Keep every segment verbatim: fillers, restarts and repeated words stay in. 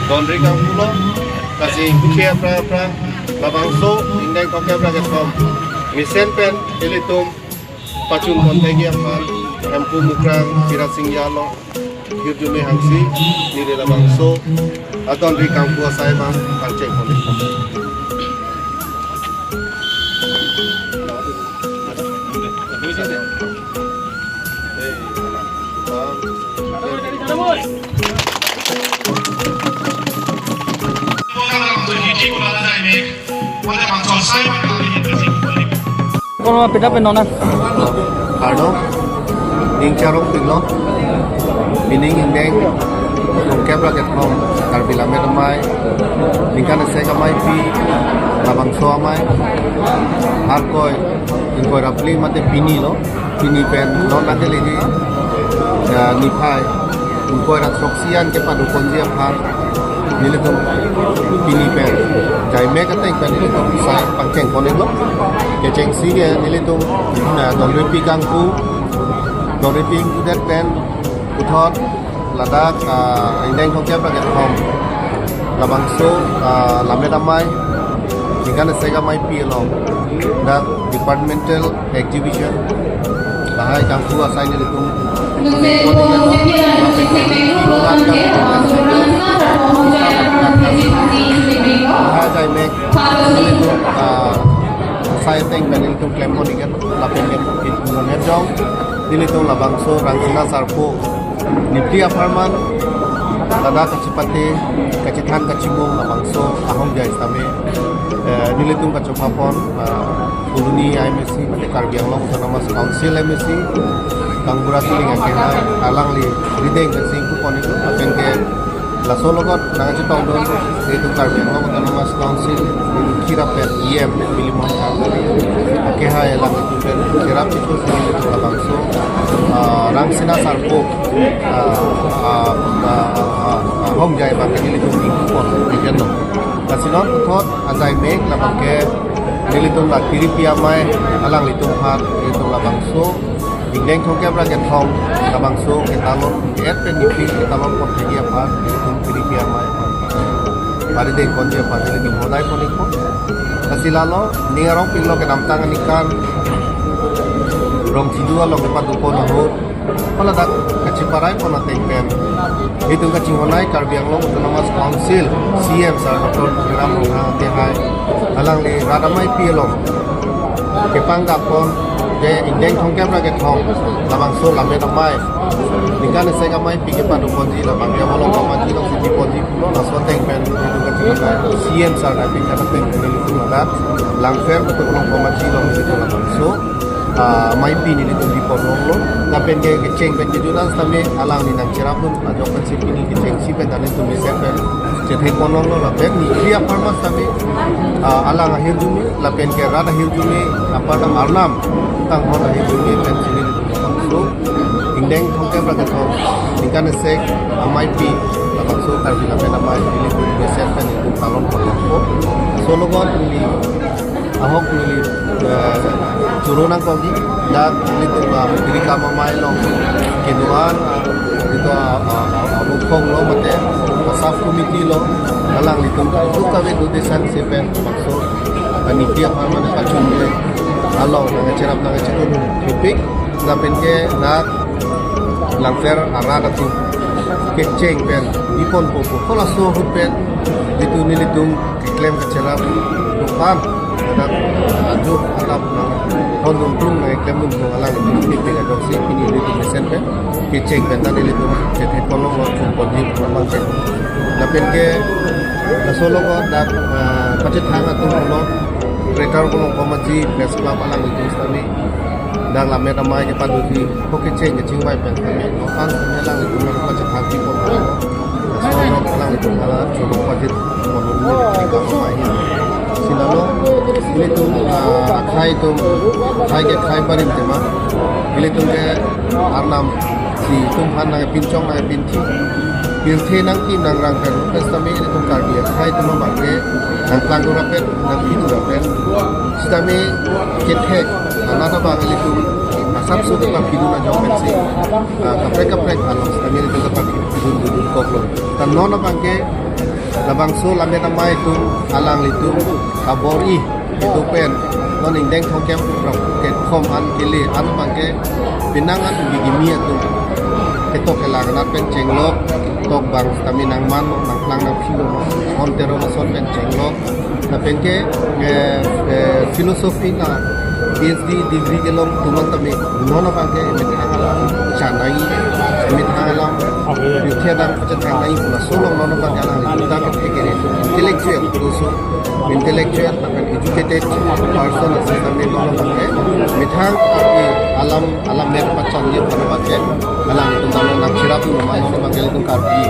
Donri kangpulo, lasi pukhe aphrang aphrang, labangso ingdeng thomkep ra kethom mesen pen ilitum pachun ponthekji aphan, Hemphu Mukrang Birat Singh Yalo hirjume hangsi, neli labangso adonri kangpu asai abang pangcheng pon. Kono pida pen nona. Ardo, ning Charong Pinglo, pining ingdeng thomkep ra kethom Karbi Lammet Amei, ningkan esek ameipi, labangso amei, Arkoi ingkoi ra phli mate pini lo, pini pen non adeliji, ya, niphai ingkoi ra throksi an kepado ponji aphan nelitum pini pen jaimek ateng pen nelitum sai pangcheng pon-iklo. Kechengsi ke nelitum, eh, donripi kangpu, donripi ingkudet pen puthot ladak, ah, ingdeng thomkep ra kethom labangso, ah, Lammet Amei, ningkan esek ameipi along dak departmental exhibition lahai kangpu asai nelitum lahai jaimek nelitum, ah, asai ateng pen nelitum klem pon-ik, lapen ke nelitum herjong nelitum labangso Rangsina Sarpo, neli apharman ladak kachipate, kachethan kachimung labangso ahongjai sitame, eh, nelitum kachopha pon, ah, Phuloni I M A C mate Karbi Anglong Autonomous Council M A C, Kangbura Killing akehai, alangli rideng kachingpu pon-iklo, lapen ke laso logot nangchetongdun, itum Karbi Anglong Autonomous Council, itum khira pen E M Bilimon Sarkari akehai, alanglitum pen cherap chitu sitame itum labangso, ah, Rangsina Sarpo, ah, ah, ah, ah, ahongjai abang ke nelitum ingpu pon-iknon. Lasi non puthot ajaimek labang ke nelitum la Tiripi Amei alanglitum aphan nelitum labangso ingdeng thomkep ra kethom labangso ketalon, et pen niphli ketalon ponthekji aphan nelitum Tiripi Amei aphan parideng ponji aphan nelitum hodai pon-ikpo. Lasi lalo ning Arong Pinglo kedamtang aningkan Rongchidu along kepado pon ahut, hala dak kachiparai pon ateng pen itum kachinghon-ai Karbi Anglong Autonomous Council C E M sir Doctor Tuliram Ronghang akehai, alangli rat ameipi along kepangdak pon, je ingdeng thomkep ra kethom labangso Lammet Amei, ningkan esek ameipi kepado ponji labang ke Volongkom Aji alongsi pi ponji pulo, laso ateng pen itum kachinghon-ai C E M sir nangpi kata pen pen nelitum ladak Langpher mate Volongkom Aji along nelitum labangso, ah, ameipi nelitum pi pon longlo. Lapen ke kecheng pen kejut an sitame alangli nangcherapdun ajok pensi pini kechengsi pen ta nelitum mesen pen chethe pon longlo, lapen niphli apharman sitame, ah, alang ahirjume lapen ke rat ahirjume, apar ta arnam tanghon ahirjume pensi nelitum labangso ingdeng thomkep ra kethom ningkan esek ameipi labangso Karbi Lammet Amei nelitum mesen pen nelitum talon pon longpo. Laso logot neli ahok neli, eh, choro nangkokji, dak nelitum, ah, Tirikam Amei along kedo-an, ah, itum, ah, ah, ah, abukhong lo mate, ah, sub committee lo, alanglitum kaduk kave do desan si pen labangso, ah, niphli apharman pachun le along nangcherap nangchetun pipik, lapen ke dak Langpher arat atum kecheng pen pi ponpo pu, halaso ahut pen itum nelitum keklem kacherap do-an, dak ajo atap nang hondun plung nang klemdun plung alanglitum pipik ajoksi pini nelitum mesen pen kecheng pen ta nelitum chethe pon longlo, chun ponji pon abang ke. Lapen ke laso logot dak, ah, pachethang atum pulo, Greater Volongkom Aji Press Club alanglitum sitame dak Lammet Amei kepadoji, ho kecheng kechingvai pen sitame, non an sitame alanglitum nangpachethang pi pon longlo. Laso along alanglitum hala choro pajir pon longlo, Tirikam Amei ahin. Lasi lalo ilitum, ah, akhei atum, akhei ke akhei barim tema, ilitum ke arnam si itum aphan nangpinchong nangpinthi, pirthe nangkim nangrang pen, pen sitame itum Karbi akhei atum abang ke nangplang do ra pen, nangpi do ra pen, sitame kethek anat abang ilitum, ah, Asapso kapidun ajok pensi, ah, kaprek kaprek along sitame nelitum kapidun dun koklo. Ta non abangke labangso Lammet Amei atum alanglitum kabor-i kedo pen non ingdeng thomkep ra kethom an kele an abangke penang an bigimi atum ketok kelang anat pen chenglok, tok bang sitame nangman nangplang nangphilo, on tero lason pen chenglok. Lapen ke, eh, eh, philosophy na P H D degree kelong atum an tame non abangke methang alam chanai, methang alam yuthe dang chanai pula solong non abangke alang kita ke ke intellectual, also intellectual lapen educated person asal tame non abangke methang alam alam mer pachan ye pen abangke alanglitum tame nangchirap tu nama non abangke ilitum Karbi,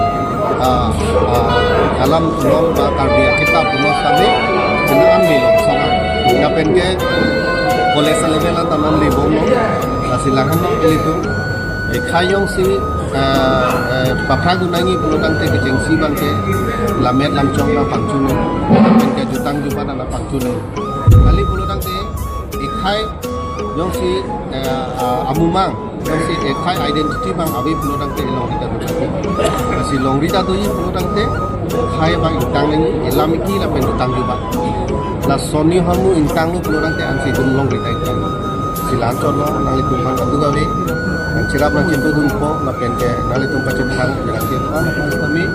ah, ah, alam punon ba Karbi akitap punon kami, kena an nilong songan. Lapen ke college level an ta non libom lo. Lasi lahan non ilitum ekhai jongsi, ah, eh, paphrang dun nangji pulo tangte kechengsi abangke Lammet Lamchong ta pangchun nang. Lapen ke jutang jubat ta pangchun nang. Kali pulo tangte ekhai jongsi, eh, ah, amumang jongsi ekhai identity abang ave pulo tangte elongri ta dun nangji. Lasi longri ta doji pulo tangte ekhai abang ingtang nangji, elam eki lapen jutang jubat. Lason ni hormu ingtanglo pulo tangte ansi dun longri ta ingtang. Lasi la-anchot lo nanglitum abang kadokave nangchirap nangchingthur dunpo lapen ke nanglitum pachethan nangchingthur kami.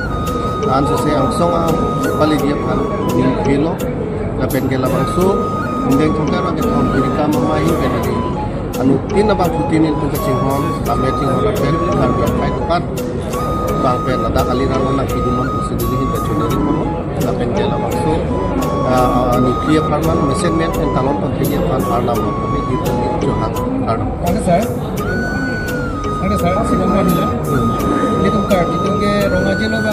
Ansose angsong aphan pali dia aphan ningpilo. Lapen ke labangso ingdeng thomkep ra kethom kiri kam amei pen adi anuttin abangphutin nelitum kachinghon, Lammet chinghon lapen Karbi akhai atum aphan bang pen ladak kali rano nangpidun non pusi neli hin kachunari mono. Lapen ke labangso, ah, ah, ningkli apharman mesen men pen talon pangkri aphan arnam kami di kami Johang arnam. Ano sir? Ano sir? Sila mo nila? Ilitum Karbi atum ke rong aje lo ba?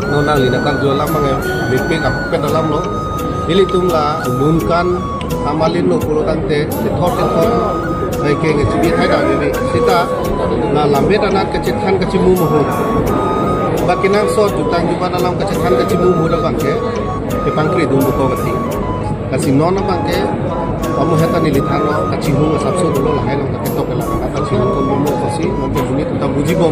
No nangli nangkarju alam abang mepik apet alam lo. Ilitum la munkan amalin lo pulo tangte tethor tethor hai ke ngechibi hai da bibi. Sita la Lammet anat kachethan kachimu muhut, ba kenangsot jutang jubat alam kachethan kachimu muhut abangke kepangkri dun duko kati. Lasi non abangke amu heta neli thanlo kachihung asapso dolo lahai along ketok kelang kachihung kon bom lo kosi non ke bunyi tuta buji bom